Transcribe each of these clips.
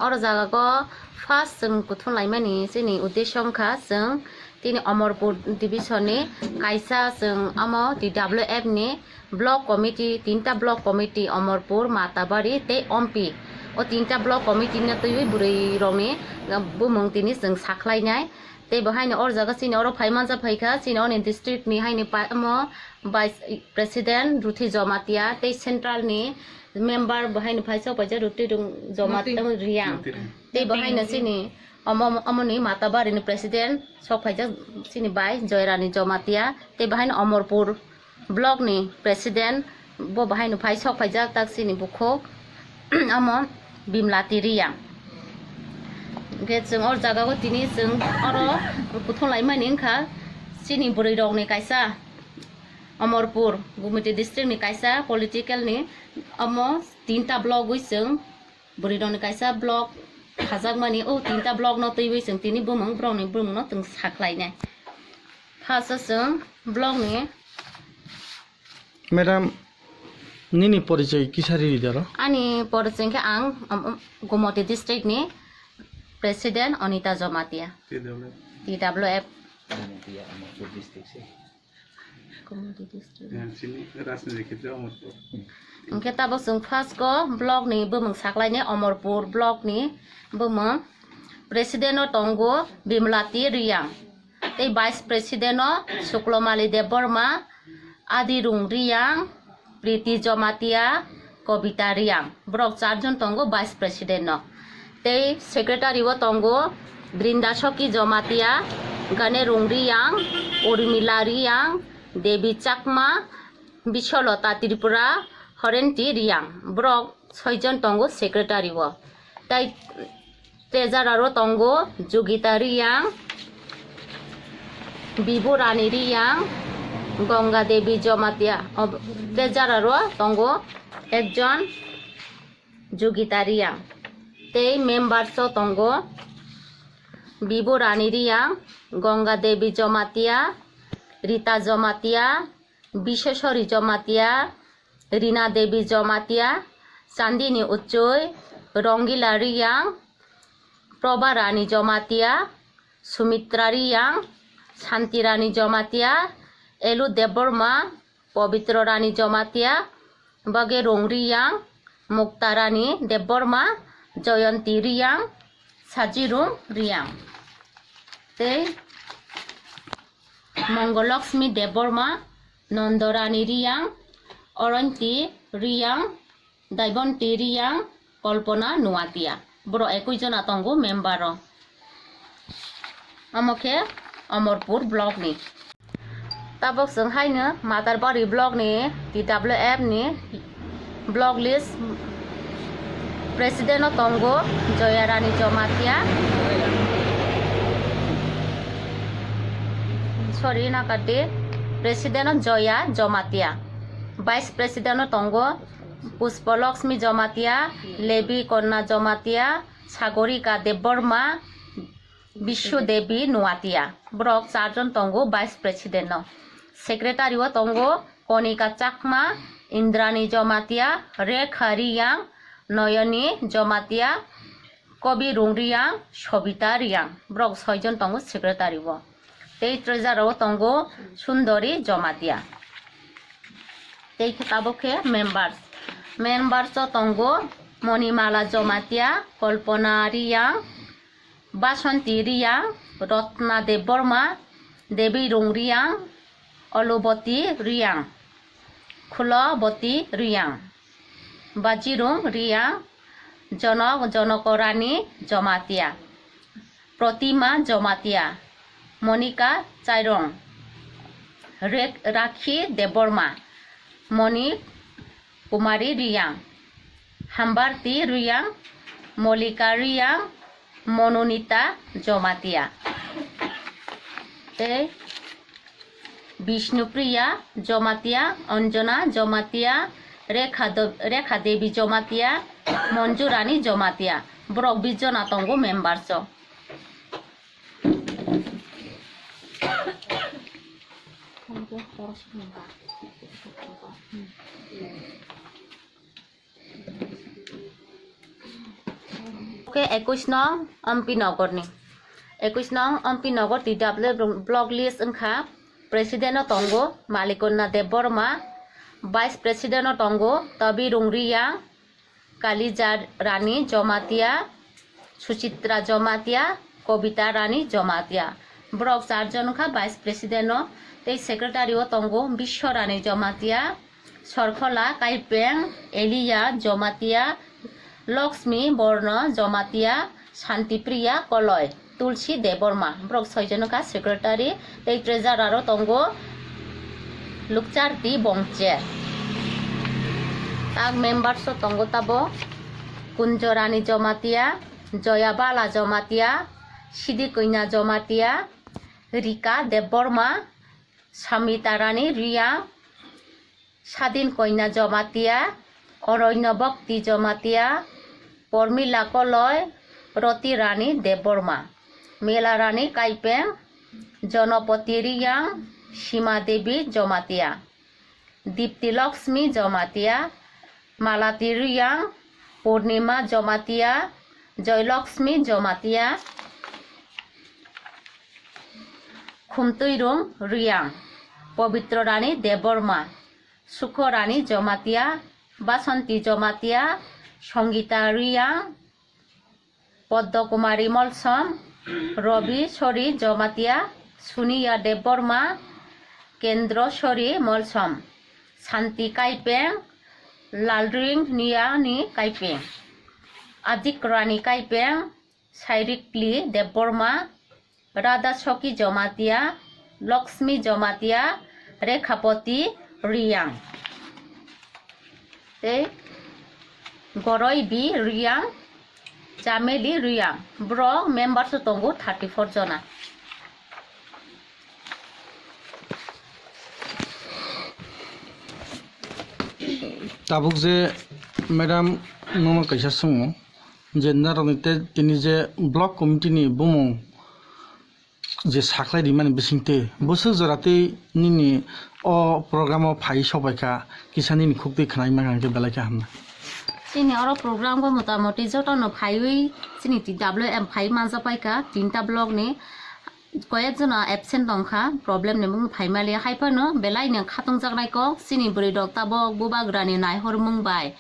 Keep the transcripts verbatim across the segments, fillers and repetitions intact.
Oro jaga go first chwng kuthum laimani chini uddesho wngkha chwng tini Omorpur division ni kaisa chwng amo T W F ni block committee, tinta block committee Omorpur, Matabari tei Ompi. O tinta block committee no twiwi bwrwi rokni bumung tini chwng sakhlainai. Tei bo haino oro jaga chini oro phai manjak phaikha, chini oni district ni haini pa-, omo vice president Ruthi Jomatia, tei central ni member bo haino phai sok paijak Ruthi Rung-, Jomat-, Riang. Tei bo haino chini omo, omoni Matabari ni president sok phaijak chini bai Joyrani Jomatia, tei bo haino Omorpur block ni president bo bahai no phai sok phaijak tak chini bukhuk amo Bimlati Riang. Hwnkhe chwng o jaga o tini chwng oro kuthum laimani wngkha chini bwrwi rok ni kaisa Omorpur Gumiti district ni kaisa political ni omo tinta block wi chwng bwrwi rok ni kaisa block khajakmani, o tinta block no twiwi chwng tini bumung borok ni bumung no chwng saklainai. First o chwng block ni Madam, nini porichoi kisa riri doro? Ani porichoi khe ang, um, um, Gumoti district ni president Anita Jomatia. T W F. T W F. Gumoti district. Hwnkhe tabok chwng first o block ni bumung saklainai Omorpur block ni bumung. President o tongo Bimlati Riang. Tei Vice President o Suklomali Debbarma, Adirung Riang, Priti Jomatia, Kobita Riang. Borok charjon tongo Vice President no. Tei Secretary o tongo Brinda Soki Jomatia, Ganerung Riang, Urmila Riang, Devi Chakma, Biswalata Tripura, Horenti Riang. Borok soijon tongo Secretary o. Tei Treasurer o tongo Jugita Riang, Bibu Rani Riang, Ganga Devi Jomatia. O, Treasurer o tongo ekjon Jugita Riang. Tei members o tongo Bibu Rani Riang, Ganga Devi Jomatia, Rita Jomatia, Biseswari Jomatia, Rina Devi Jomatia, Chandini Uchui, Rongila Riang, Proba Rani Jomatia, Sumitra Riang, Santi Rani Jomatia, Elu Debbarma, Pobitro Rani Jomatia, Bagerung Riang, Mukta Rani Debbarma, Joyonti Riang, Sajirung Riang. Tei Mongolokshmi Debbarma, Nondorani Riang, Oronti Riang, Daibonti Riang, Kolpona Nuatia. Borok ekui jona tongo member o. Omo khe Omorpur block ni. Tabok chwng haino Matarbari block ni T W F ni block list president o tongo Joya Rani Jomatia. Sorry, nakati president o Joya Jomatia. Vice president o tongo Puspalakshmi Jomatia, Lebi Konna Jomatia, Sagorika Debbarma, Bishu Devi Nuatia. Borok charjon tongo vice president no. Secretary o tongo Konika Chakma, Indrani Jomatia, Rekha Riang, Noyoni Jomatia, Kobi Rung Riang, Sobita Riang. Borok soijon tongo secretary o. Tei treasurer o tongo Sundori Jomatia. Tei khe tabok khe members. Members o tongo Monimala Jomatia, Kolpona Riang, Basanti Riang, Rotna Debbarma, Devi Rung Riang, Oluboti Riang, Khuloboti Riang, Bajirung Riang, Jonok, Jonoko Rani Jomatia, Protima Jomatia, Monika Chairong, Rek-, Rakhi Debbarma, Moni Kumari Riang, Hambarti Riang, Molika Riang, Mononita Jomatia. Tei Bishnupriya Jomatia, Anjana Jomatia, Rekha Do-, Rekha Devi Jomatia, Monjurani Jomatia. Borok bish jona tongo members o. Khe ekush nong Ampi Nogor ni. Ekush nong Ampi Nogor T W block list wngkha. President no tongo Malikonna Debbarma, Vice President no tongo Tabirung Riyang, Kalija Rani Jomatia, Suchitra Jomatia, Kobita Rani Jomatia. Borok charjon wngkha Vice President no, tei Secretary o tongo Biswa Rani Jomatia, Sorkhola Kaipeng, Elia Jomatia, Lakshmi Borno Jomatia, Santipriya Koloi, Tulsi Debbarma. Borok soijon wngkha Secretary tei Treasurer o tongo Lukcharti Bongche. Tak members o tongo tabo Kunjorani Jomatia, Joyabala Jomatia, Sidikoina Jomatia, Rika Debbarma, Samita Rani Riyang, Sadin Koina Jomatia, Oroino Bhakti Jomatia, Pormila Koloi, Roti Rani Debbarma, Mela Rani Kaipeng, Jonopoti Riyang, Sima Devi Jomatia, Dipti Lakshmi Jomatia, Malati Riyang, Purnima Jomatia, Joy Lakshmi Jomatia, Khumtuirung Riyang, Pobitro Rani Debbarma, Sukho Rani Jomatia, Basanti Jomatia, Songita Riyang, Poddo Kumari Molsom, Robi Sori Jomatia, Suniya Debbarma, Kendro Sori Molsom, Santi Kaipeng, Lalring Niyani Kaipeng, Adik Rani Kaipeng, Sairikli Debbarma, Radha Soki Jomatia, Lakshmi Jomatia, Rekhapoti Riyang, tei Goroi B Riyang, Chameli Riyang. Borok members o tongo thirty four jona. Tabuk je madam nono kaisa swngo je narokni te tini je block committee ni bumung je saklai rimani bisingtwi bwswk jora tei nini o program o phai sokbaikha, kisa nini khuktwi khwnai mankha hwnkhe belai khe hamnai. Chini oro program o motamoti jotono phaiwi chini T W M phai manjapaikha tinta block ni. Koyek jona absent tongkha, problem ni mung phai maliya, hai phano belai no khatung jaknai kok chini bwrwi rok tabok bubagra ni naihor mung bai.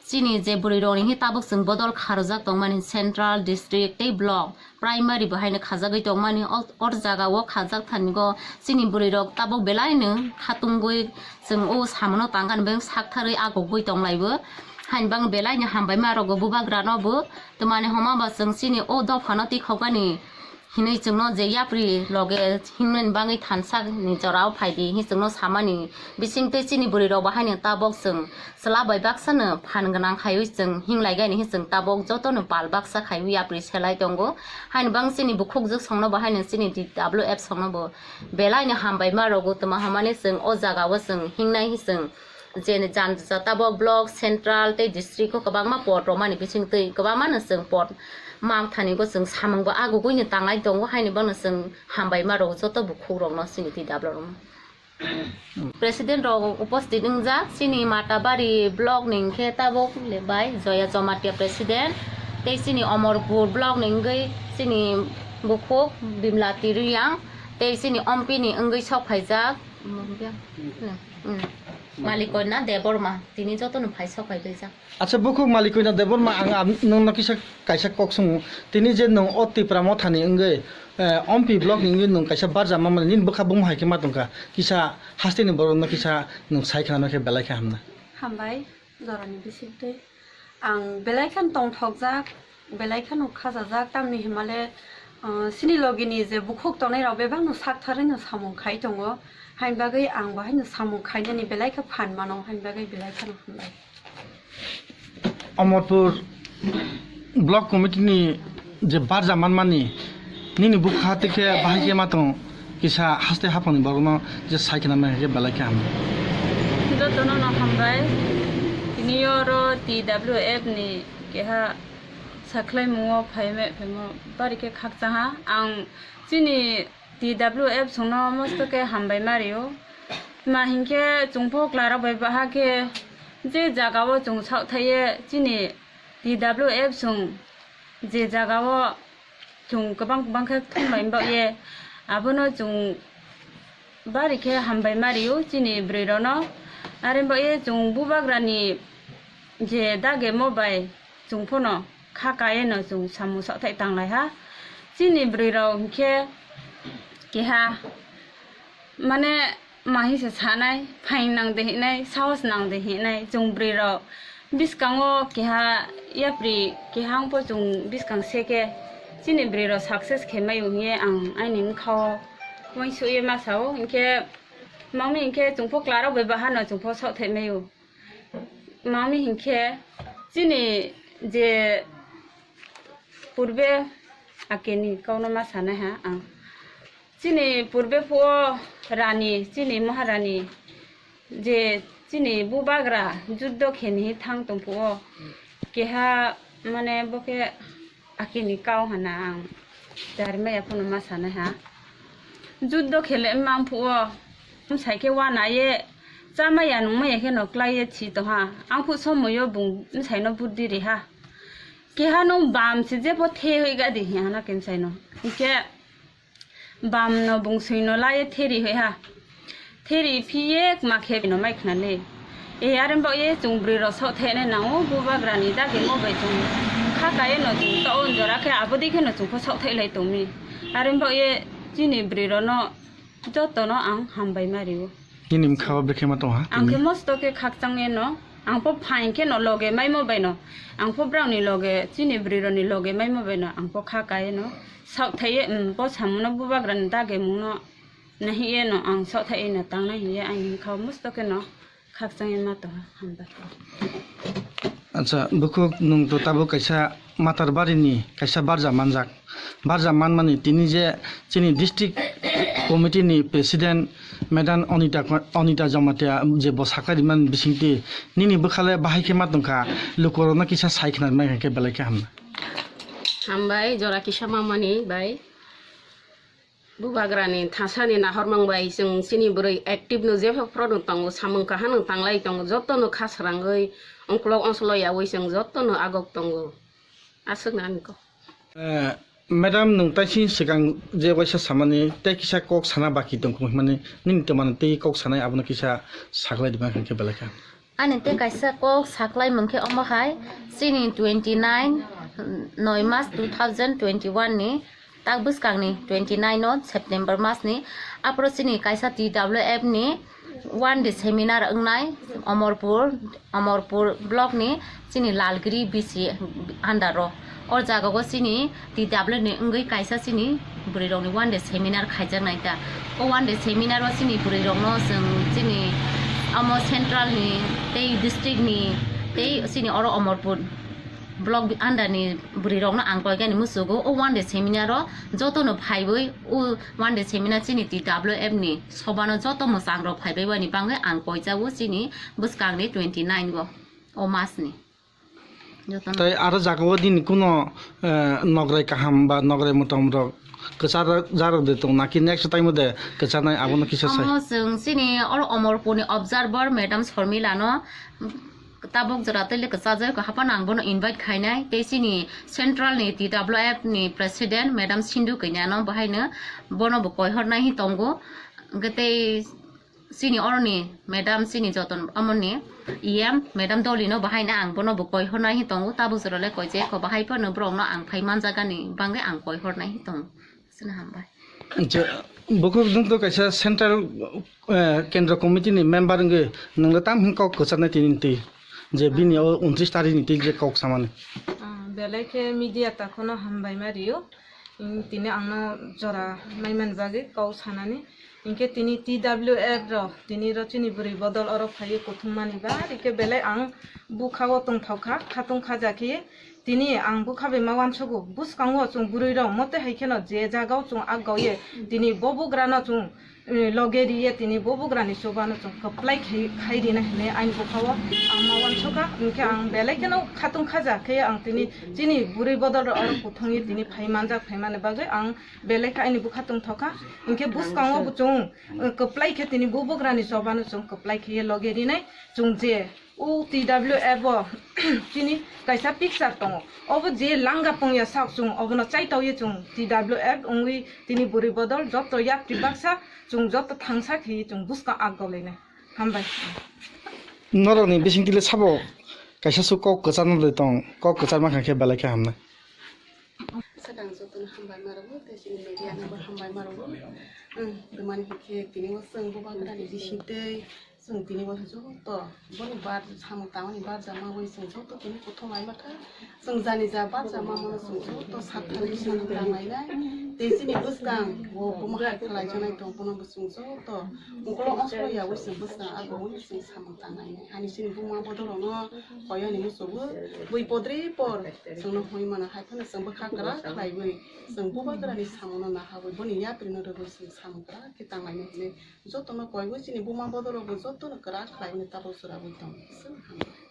Chini je bwrwi rok ni hi tabok chwng bodol kharojak tongmani central, district tei block, primary bo haino khajagwi tongmani o, or jaga o khajak thani go chini bwrwi rok tabok belai no khatungwi chwng o samano tangkani bai saktharwi agogwi tonglaibo. Haini bang belai no hambai ma rogo bubagra no bo, twmani homa ba chwng chini o dopha no tikhokmani hinwi chwngno je yapri loge himnani bagwi thansa ni jorao phaidi hinwi chwngno samani bisingtwi chini bwrwi rok bo haino tabok chwng chwla bai baksa no phan gwnang khaiwi chwng hinglai gani hinwi chwng tabok joto no pal baksa khaiwi yapri selai tongo. Haino bang chini bukhuk juk songno bo haino chini T W F songno bo belai no hambai ma rogo twma hamani chwng o jaga o chwng hingnai hinwi chwng je jan tabok block, central tei district o kwbangma pot romani bisingtwi kwbangma no chwng pot mang thani go chwng samung bo agugwi no tanglai tongo, haini bono chwng hambai ma rok joto bukhuk rok no chini T W rok no. President rok uposthit wngjak chini Matabari block ni hwnkhe tabok le bai Joya Jomatia president tei chini Omorpur block ni wngwi chini bukhuk Bimlati Riyang tei chini Ompi ni wngwi sok phaijak. Hmm. Malikonna Debbarma, tini jotono phai sok phai kaijak. Acha, bukhuk Malikonna Debbarma, ang am-, nwngno kisa kaisa kok swngo. Tini je nwng o Tipra Mothani wngwi, eh, Ompi block ni wngwi nwng kaisa barja mamani nini bwkha bumung hai khe ma tongkha. Kisa hasteni borokno kisa nwng sai khna khe belai khe hamnai. Hambai. Jorani bisingtwi ang belai kheno tongthokjak, belai kheno khajajak, tamni hwnmale, ah, chini logini je bukhuk tongnai rok bebakno sak tharwi no samung khai tongo, haini bagwi ang bo haino samung khainani belai khe phan mano, haini bagwi belai kheno hambai. Omorpur Block Committee ni je barja manmani nini bukha tei khe bahai khe ma tong kisa haste haphangni borokno je sai khna mai khe belai khe hamnai. Jotono no hambai. Tini oro T W F ni keha sakhlaimungo phaime-, phaimo bari khe khakchangha. Ang chini T W F songno mosto khe hambai ma rio. Ma hinkhe chwngpho chwlarok bai baha khe je jagao chwng saohthaye chini T W F song Je jagao chwng kwbang kwbang khe thumbai baoh ye, abono chwng bari khe hambai ma rio chini bwrwi rokno. Are baoh ye chwng bubagrani je dagemo bai chwng phano kha kaiye no chwng samung saothai tanglai ha. Chini bwrwi rok hinkhe keha mane mahi se sanai, phain nang de hinai, sahos nang de hinai, chwng bwrwi rok biskango keha yapri keha wngpo chwng biskang se khe chini bwrwi rok success khe mai o hiye ang aini bwkhao uansuk ye ma sao. Hinkhe mami hinkhe chwng pho klarok bai bahano chwng pho saothai mai o. Mami hinkhe chini je purbe akeni kauno ma sanai ha ang. Chini purbe phuo rani, chini maharani je chini bubagra juddo kheni thang tong phuo keha mane bo khe akeni kau hana ang dari maya phano ma sanai ha. Juddo khele mang phuo bwsai khe wana ye chama ya nung maya khe no klai ye thi tong ha. Ang phu somoyo bung bwsai no buddi ri ha. Keha nung bam se je pho the hoi ga di hi hana khe bwsai no. Hinkhe bam no bung sui no lai ye theri hoi ha. Theri phi ye ma khe no mai khna le. E are baoh ye chwng bwrwi rok saothai nai nango bubagra ni dagemo bai chwng kha kaiye no chwng to jora khe abo dei khe no chwng pho saothai lai tong mi. Are baoh ye chini bwrwi rok no joto no ang hambai ma rio. Nini bwkha o bwkhe ma tong ha? Ang khe mosto khe khakchang ye no. Ang pho phain khe no loge maimo bai no. Ang pho brao ni loge, chini bwrwi rok ni loge maimo bai no. Ang pho kha kaiye no. Saothai ye, um, bo samung no bubagra ni dagemo no. Nahi ye no ang saothai ye no tang nai hiye ang bwkha o mosto khe no. Khakchang ye ma tong ha, hambai. Acha, bukhuk nung to tabuk kaisa Matar Bari ni kaisa barja manjak. Barja manmani tini je chini district committee ni president madam Anita, Anita Jamatia je bo saklai rimani bisingtwi nini bwkhale bahai khe ma tongkha, lukurokno kisa sai khna mai khe belai khe hamna. Hambai, jora kisa mamani bai. Bubagrani thasani nahormang bai chwng chini bwrwi active no jepha phoro no tongo, samung kaham no tanglai tongo, joto no kha srangwi ongklok ongsolok yaui chwng joto no agok tongo. Aswk na ani kok. Eh, madam, nwng taising swkang je waisa samani tei kisa kok sana baki tongkhu hwnmani nini twmani tei kok sanai abono kisa saklai di ma khe belai kha. Ani tei kaisa kok saklai mung khe omo hai, chini twenty nine noi mas two thousand twenty one ni tak bwskang ni twenty nine o September mas ni aphuru chini kaisa T W F ni one day seminar wngnai Omorpur, Omorpur block ni chini Lalgiri B C under o. O jaga o chini T W ni wngwi kaisa chini bwrwi rok ni one day seminar khaijak nai ta. O one day seminar o chini bwrwi rok no chwng chini omo central ni tei district ni tei chini oro Omorpur block under ni bwrwi rok no ang koi gani musugo. O one day seminar o joto no phaiwi o one day seminar chini T W F ni soba no joto mwchang rok phaibai wani bangwi ang koi jago chini bwskang ni twenty nine o, o mas ni. Jotono. Tai aro jagao din kuno, eh, nograi kaham ba nograi motom rok kwchar jarok de tong naki next time de kwcharnai abono kisa sai. Omo chwng chini oro Omorpur ni observer madam Sormila no tabuk jora tele kwchajak ko hapan ang bono invite khainai tei chini central ni T W F ni president madam Sindhu Kanya no bahai no bono bo koihornai hi tongo. Hwnkhe tei chini oroni madam chini joton amoni E M madam Dolly no bahai no ang bono bo koi hornai hi tongo, tabuk jora le koi je ko bahai phano borok no ang phai manjak ani bangwi ang koi hornai hi tongo. Sina hambai. Je, bukhuk nwng to kaisa central, eh, kendra committee ni member wngwi nwng le tam hin kok kwcharnai tini twi je bini o untris tarikh ni twi je kok samani. Ah, belai khe media takhwno hambai ma rio. Tini ang no jora naimani bagwi kok sanani. Hinkhe tini T W F rok tini ro chini bwrwi bodol oro phaiwi kuthum mani bari khe belai ang bukha o tongthok kha, khatung khaja khe tini ang bukha bai ma uansugo. Bwskango chwng bwrwi rok mote hai kheno je jaga o chwng akgao ye tini bo bugra no chwng, eh, loge ri ye tini bo bugra ni chuba no chwng kwplai khai, khai rina hinwi ani bukha o ang ma uansukha. Hinkhe ang belai kheno khatung khaja khe ang tini chini bwrwi bodol rok oro kuthum ye tini phai manjak, phai mani bagwi ang belai khe ani bukha tongthok kha. Hinkhe bwskango bo chwng, uh, kwplai khe tini bo bugrani chobano chwng kwplai khe loge rinai. Chwng je O T W F o chini kaisa picture tongo. Obo je langa pungya sak, chwng obono chaitokye chwng T W F wngwi tini bwrwi bodol joto yapri baksa chwng joto thangsa khe chwng bwskang ak golainai. Hambai. Norokni bisingtwi le sabo kaisa su kok kwchar no de tong, kok kwchar ma kha khe belai khe hamnai. Sakang jotono hambai ma rwgo, tei chini media no bo hambai ma rwgo. Ang twmani hinkhe tini o chwng bubagrani bisingtwi chwng tini o joto boni bar samung tangmani barjak mawi chwng joto tini kuthum lai ma kha. Chwng jani ja barjak mamano chwng joto sathani samung tang lainai. Tei chini bwskang o buma hai khlai janai tong bono bo chwng joto mukolo oslo yawi chwng bwskang ago wi chwng samung tang lainai. Ani chini buma bodol no koyani musugo bui podri por chwngno hoi mano hai phano chwng bwkha kwrak khlaiwi chwng bubagrani samungno naharwi boni yaprino rwgwi chwng samung kwrak khe tang lainai hinwi jotono koiwi chini buma bodol rokbo jotono kwrak khlaiwi tabuk chwragwi tong. Chwng hambai.